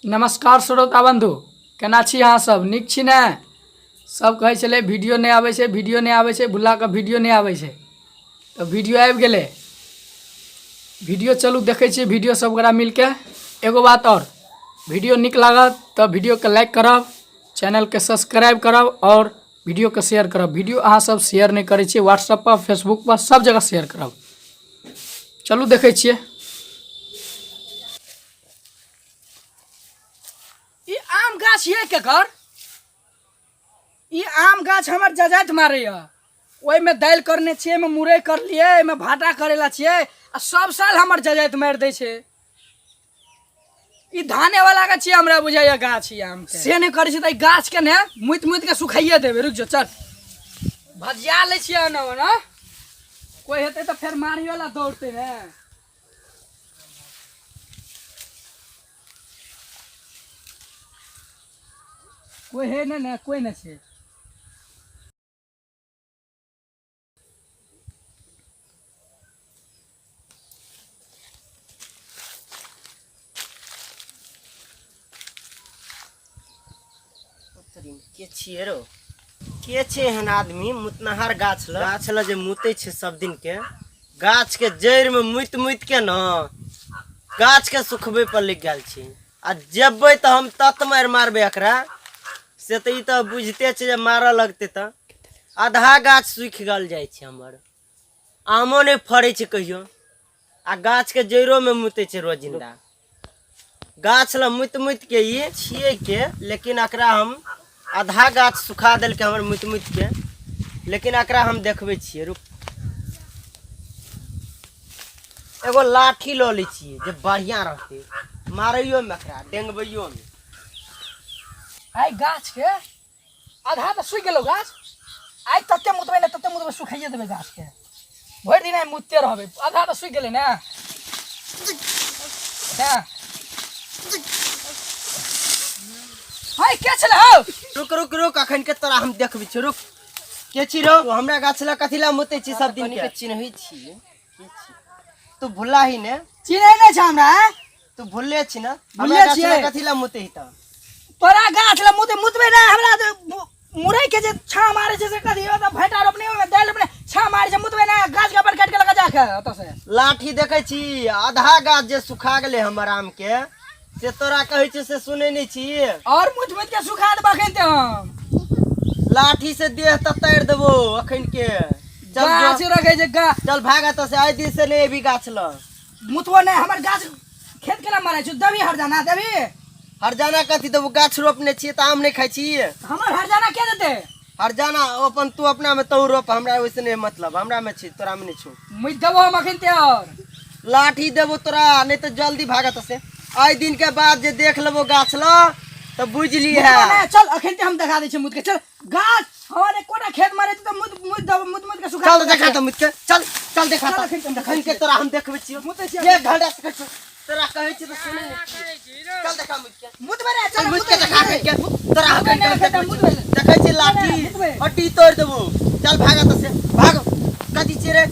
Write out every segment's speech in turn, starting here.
नमस्कार श्रोता बन्धु, केना छी अहाँ सब? नीक छी ने? सब कहै छलै वीडियो नहि आबै छै, वीडियो नहि आबै छै, भुल्लाके वीडियो नहि आबै छै, तऽ वीडियो आबि गेलै। वीडियो चलू देखै छियै वीडियो सब गोरा मिलके। एगो बात आओर, वीडियो नीक लागत तऽ वीडियोके लाइक करब, चैनलके सब्सक्राइब करब आओर वीडियोके शेयर करब। वीडियो अहाँ सब शेयर नहि करै छियै, व्हाट्सएप पर, फेसबुक पर, सब जगह शेयर करब। चलू देखै छियै। ई आम गाछ ये केकर? ई आम गाछ हमर जजाति मारैया। ओहिमे दालि करने छियै, ओहिमे मुरइ करलियै, ओहिमे भाटा करेला छियै, आ सब साल हमर जजाति मारि दै छै। ई धाने वाला के छियै हमरा बुझाइया गाछ। ई आम के से नहि करै छै तऽ ई गाछ के ने मुति मुति के सुखाइए देबै। रुकि जो, चल भजिया लै छियै ओना ओना। कोइ हेतै तऽ फेर मारियो ला दौड़तै ने। कोइ है नहि ने, कोइ नहि छै। के छियै रो? के छै एहन आदमी मुतनहार गाछ ल गाछ ल जे मुतै छै सब दिन के? गाछ के जड़ि में मुति मुति के न गाछ के सुखबै पर लागि गेल छै। आ जेबै तऽ हम तत मारि मारबै एकरा से तऽ ई तऽ बुझिते छै जे मारऽ लगतै तऽ आधा गाछ सुखि गेल जाइ छै हमर। आमो नहि फड़ै छै कहियो, आ गाछके जड़िओमे मुतै छै रोजिन्दा गाछ लए मुति मुति के। ई छियै के? लेकिन एकरा हम आधा गाछ सुखा देलकै हमर मुति मुति के, लेकिन एकरा हम देखबै छियै। रुक, एगो लाठी लऽ लै छियै जे बढ़िआँ रहतै मारैयोमे, एकरा डेंगबैयोमे। आइ गाछ के आधा तऽ सुखि गेलौ गाछ। आइ तते मुतबै ने, तते मुतबै, सुखाइए देबै गाछके। भरि दिन आइ मुतते रहबै। आधा तऽ सुखि गेलै ने। हँ हाय, के छलै हौ? रुक रुक रुक, अखन के तोरा हम देखबै छियौ। रुक, के छी रौ? हमरा गाछ लग कथी लए मुतै छी सब दिन के? चिन्है छी के छी तू? भुला ही ने। चिन्है नहि छै हमरा? तू भुलले छी ने? भुलले हमरा गाछ छियै। लग कथी लए मुतै तऽ? तोरा गाछ लए मुते मुतबै नहि। हमरा जे मुरई के जे छाँ मारे छै से कथी? ओतऽ भाटा रोपने, ओहिमे दालि रोपने, छाँ मारे छै, मुतबै नहि। गाछ के पर काटि के लगा जाके ओतऽ से। लाठी देखै छी, आधा गाछ जे सुखा गेलै हमर आम के, से तोरा कहै छी से सुनै नहि छी? और मुत मुत के सुखा देबऽ अखन ते हम। लाठी से देह तऽ तारि देबो अखन के। चल गाछ जो, रखै छै गा। चल भाग एतऽ से, आइ दिन से नहि एबी गाछ लग। मुतबो नहि। हमर गाछ खेत केना मारै छौ? देबही हरजाना? देबही हरजाना? कथी देबो? गाछ रोपने छियै तऽ आम नहि खाइ छी? हमर हरजाना के देतै? हरजाना अपन तू अपना में तू रोप, हमरा ओहिसे नहीं मतलब। हमरा में छी, तोरा में नहीं छौ। मुझ देबो हम अखन ते और। लाठी देबो तोरा, नहीं तो जल्दी भागत से। आइ दिन के बाद जे देख लेबो गाछ ल तऽ बुझ ली है। मुतबो नहि, चल अखन ते हम देखा दै छियै मुत के। चल, गाछ हमर एकोटा खेत मारे तऽ मुत मुत देबो, मुत मुत के सुखा चल देबो। देखा तऽ मुत के, चल चल देखा। चल तऽ अखन ते हम अखन के तोरा हम देखबै छियौ। मुतै छियै। एक घंटा से कहै छियौ, तोरा कहै छियौ तऽ सुनै नहि छी। चल देखा मुत के। मुतबै रे, चल। मुत के देखा अखन के तोरा। मुतबै अखन नहि, के अखन देखबै मुतबै। छियौ। देखै छी लाठी मुतबै। हड्डी तोड़ि देबो। चल भाग एतऽ से भाग। कथी छियै रे?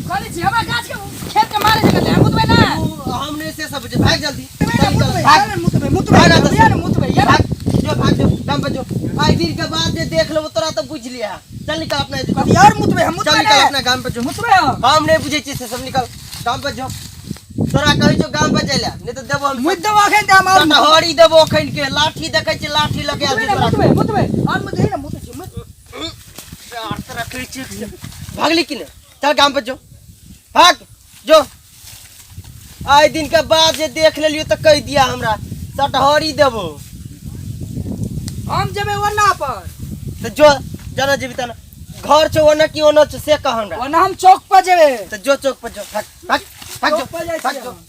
कहै छी हमरा गाछ के खेत के मारे छै, कहै मुतबै ना। तू हम नहि से सब बुझै। भाग जल्दी। मुतबै, मुतबै, भाग। चल, मुतबै मुतबै। भाग एतऽ से। या ने मुतबै या ने। भाग जो, भाग जो, दम पर जो। आइ दिन के बाद जे देख लेबो तोरा तऽ बुझ लिया। चल निकल अपना। कथी और मुतबै हम? चल मुतबै निकल ना। अपना गाम पर जो। मुतबै हम। हम नहि बुझै छियै से सब। निकल गाम पर जो। तोरा कहै छौ गाम पर जाय लए, नहि तऽ देबो हम। मुत देबो अखन ते हम और। हरी देबो अखन के। लाठी देखै छी, लाठी लगे मुतबै ना, मुतबै मुतबै और मुतबै ना, मुतै छी मुत। तोरा कहै छियै भागली कि नहि? चल गाम पर जो, भाग जो। आइ दिन के बाद जे देख लेलियो तऽ कहि दिया हमरा, सटहरी देबो। हम जेबै ओना पर। तऽ जो, जना जेबी तना घर छौ ओना कि ओना छौ से कह हमरा। ओना हम चौक पर जेबै। तऽ जो, चौक पर जो। भाग भाग भाग जो। चौक पर जाइ भाग छियै जो। हम।